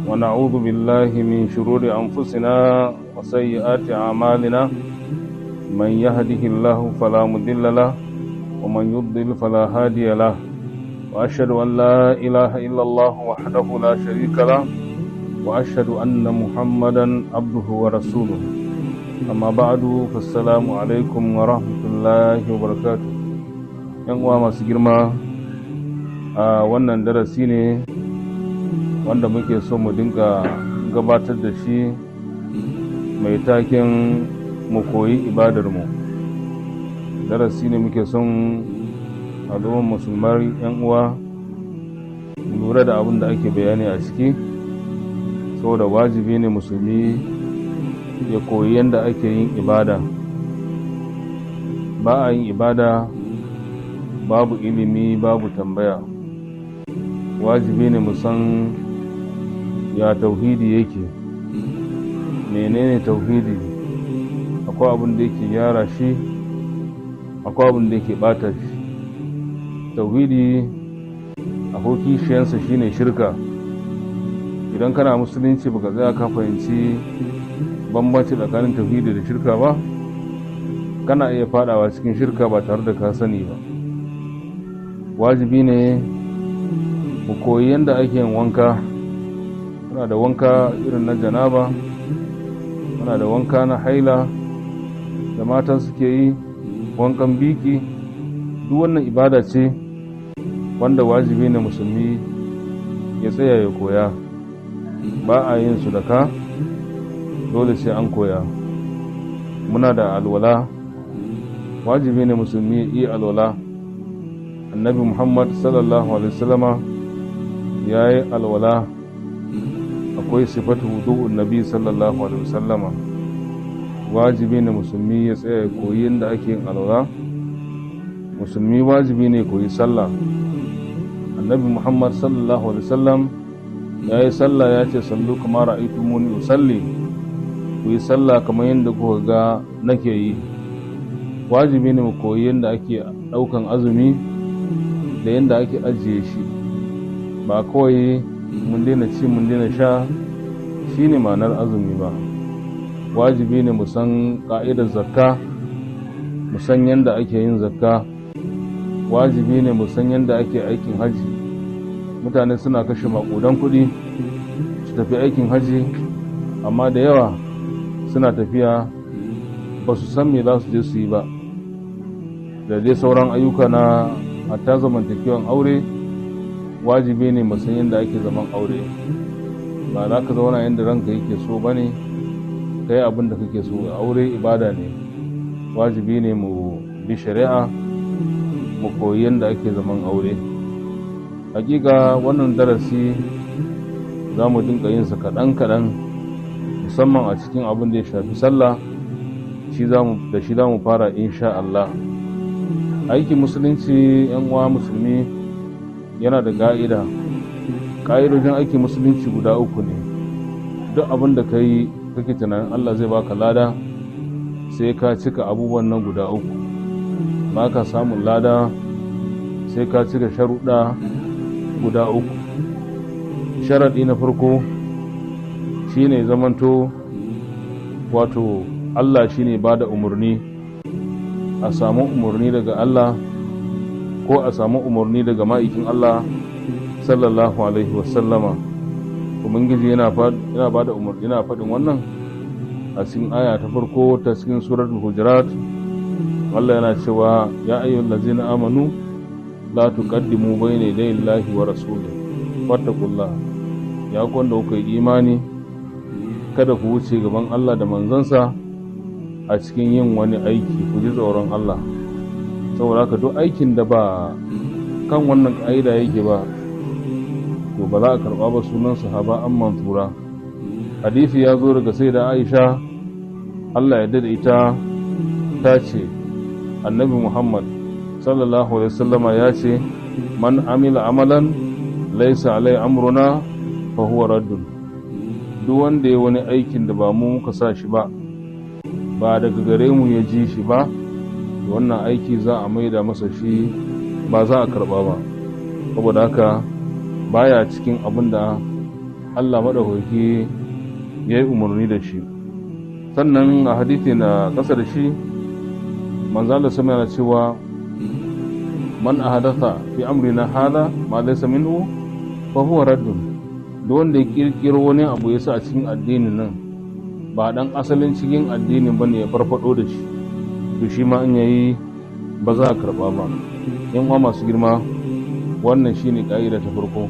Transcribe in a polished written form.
ونعوذ بالله من شرور أنفسنا وسيئات أعمالنا. من يهده الله فلا مضل له ومن يضلل فلا هادي له، وأشهد أن لا إله إلا الله وحده لا شريك له، وأشهد أن محمدا عبده ورسوله. أما بعد، فالسلام عليكم ورحمة الله وبركاته. ‘Yan uwa masu girma, a wannan darasi ne wanda muke so mu dinga gabatar da shi mai taken mu koyi ibadarmu. Darasi ne muke son al'ummar musulmai, ‘yan uwa, lura da abin da ake bayani a ciki, saboda wajibi ne musulmi ya koyi yadda ake yin ibada. Ba a yin ibada babu ilimi, babu tambaya. Wajibi ne mu san ya tauhidi yake, menene tauhidi, akwai abin da yake gyara shi, akwai abin da yake bata shi. Tauhidi akwai kishiyansa, shine shirka. Idan kana musulunci baka tsaya ka fahimci bambanci tsakanin tauhidi da shirka ba, kana iya fadawa cikin shirka ba tare da ka sani ba. Wajibi ne mu koyi yadda ake yin wanka. Muna da wanka irin na janaba, muna da wanka na haila da mata suke yi, wankan biki. Duk wannan ibada ce wanda wajibi ne musulmi ya tsaya ya koya. Ba a yin su da ka, dole sai an koya. Muna da alwala, wajibi ne musulmi ya iya alwala. Annabi Muhammad sallallahu alaihi wasallama ya yi alwala. Akwai sifatu wudu'un nabi sallallahu alaihi wasallama. Wajibi ne musulmi ya tsaya ya koyi yadda ake yin alwala. Musulmi wajibi ne koyi sallah. Annabi Muhammad sallallahu alaihi wasallam ya yi sallah, ya ce: "Sallu kama ra'aytumuni usalli", ku yi sallah kamar yadda kuka ga nake yi. Wajibi ne mu koyi yadda ake ɗaukan azumi da yadda ake ajiye shi. Ba kawai mun daina ci, mun daina sha shine ma'anar azumi ba. Wajibi ne mu san ƙa'idar zakka, mu san yadda ake yin zakka. Wajibi ne mu san yadda ake aikin haji. Mutane suna kashe maƙudan kuɗi su tafi aikin haji, amma da yawa suna tafiya ba su san me za su je su yi ba, da dai sauran ayyuka na hatta zamantakewan aure. Wajibi ne mu san yadda ake zaman aure. Ba za ka zauna yadda ranka yake so ba ne, ka yi abin da kake so. Aure ibada ne, wajibi ne mu bi shari'a, mu koyi yadda ake zaman aure. Hakika wannan darasi za mu dinga yin sa kaɗan-kaɗan, musamman a cikin abin da ya shafi sallah. Da shi za mu fara, insha Allah. Aikin musulunci, yan uwa musulmi, yana da ƙa'ida. Ƙa'idojin aikin musulunci guda uku ne. Duk abin da ka yi kake tunanin Allah zai baka lada, sai ka cika abubuwan nan guda uku. Ba ka samun lada sai ka cika sharuɗa guda uku. Sharaɗi na farko shine zamanto wato Allah shine ba da umarni, a samu umarni daga Allah ko a samu umarni daga ma'aikin Allah sallallahu alaihi wasallama. Ubangiji yana ba da umarni, yana faɗin wannan a cikin aya ta farko ta cikin suratul Hujurat. Allah yana cewa: "Ya ayyuhal ladzina amanu la tuqaddimu bayna yaday Allahi wa rasulihi wattaqullah". Ya ku wanda kuka yi imani, kada ku wuce gaban Allah da manzansa a cikin yin wani aiki, ku ji tsoron Allah. Saboda haka duk aikin da ba kan wannan ƙa'ida yake ba, to ba za a karɓa ba, sunan haba'an mansura. Hadisi ya zo daga sai da Aisha, Allah ya da ita, ta ce Annabi Muhammad sallallahu alaihi wasallama ya ce: "Man amila amalan laisa alai amruna fa huwa raddun". Duk wanda ya wani aikin da ba mu muka sa shi ba, ba daga gare mu ya ji shi ba, wannan aiki za a maida masa shi, ba za a karba ba. Saboda haka baya cikin abin da Allah maɗaukaki ya yi umarni da shi. Sannan a hadithi na ƙasa da shi, manzo Allah sama yana cewa man ahadatha fi amrina hadha ma laysa minhu fa huwa raddun. Duk wanda ya kirkiro wani abu ya sa a cikin addinin nan ba dan asalin cikin addinin bane ya farfado da shi, to shi ma in yayi ba za a karba ba. Yan uwa masu girma, wannan shine ka'ida ta farko.